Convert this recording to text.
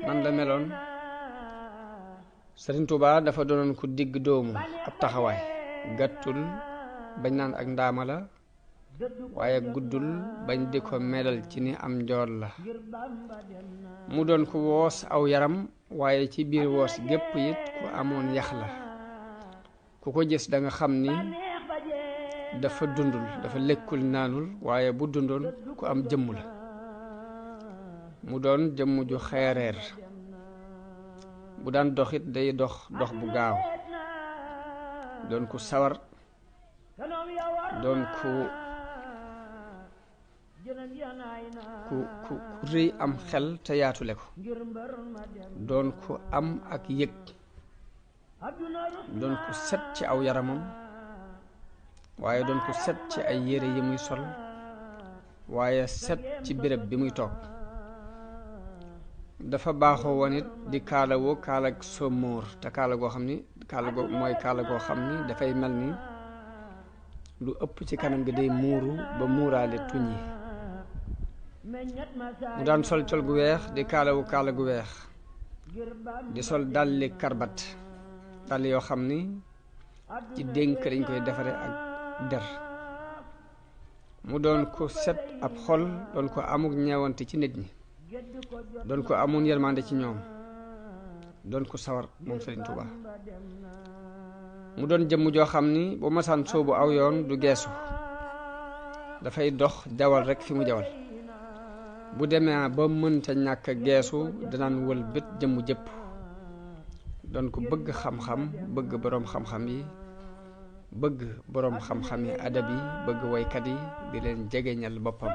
man la meloon. Sëriñ Tuubaa dafa doonoon ku digg doomu ab taxawaay, gàttul bañ naan ak ndaama la, waaye guddul bañ di ko melal ci ni am njool la. mu doon ku woos aw yaram, waaye ci biir woos gépp it ku amoon yax la. ku ko gis da nga xam ni dafa dundul, dafa lekkul naanul, waaye bu dundoon ku am jëmm la. mu doon jëmm ju xeereer, bu daan doxit day dox dox bu gaaw, doon ku sawar, doon ku rëy am xel te yaatule ko, doon ku am ak yëg, doon ku set ci aw yaramam, waaye doon ku set ci ay yére yi muy sol, waaye set ci béréb bi muy toog. dafa baaxoo woon it di kaalawoo kaalag somóor, te kaala goo xam ni mooy kaala goo xam ni dafay mel ni lu ëpp ci kanam gi day muuru ba muuraale tuñ yi. mu daan sol col gu weex, di kaalawu kaala gu weex, di sol dalli karbat, dàll yoo xam ni ci dénk dañ koy defare ak der. mu doon ko set ab xol, doon ko amuk ñeewante ci nit ñi, doon ko amoon yërmande ci ñoom, doon ko sawar moom Sëriñ Tuubaa. mu doon jëmm joo xam ni bu masaan soobu aw yoon du geesu, dafay dox jawal rekk fi mu jawal. bu demee ba mënta ñàkk geesu danaan wël bët jëmm jëpp. doon ko bëgg xam-xam, bëgg boroom xam-xam yi, bëgg boroom xam-xam yi adab yi, bëgg woykat yi, di leen jegeñal boppam.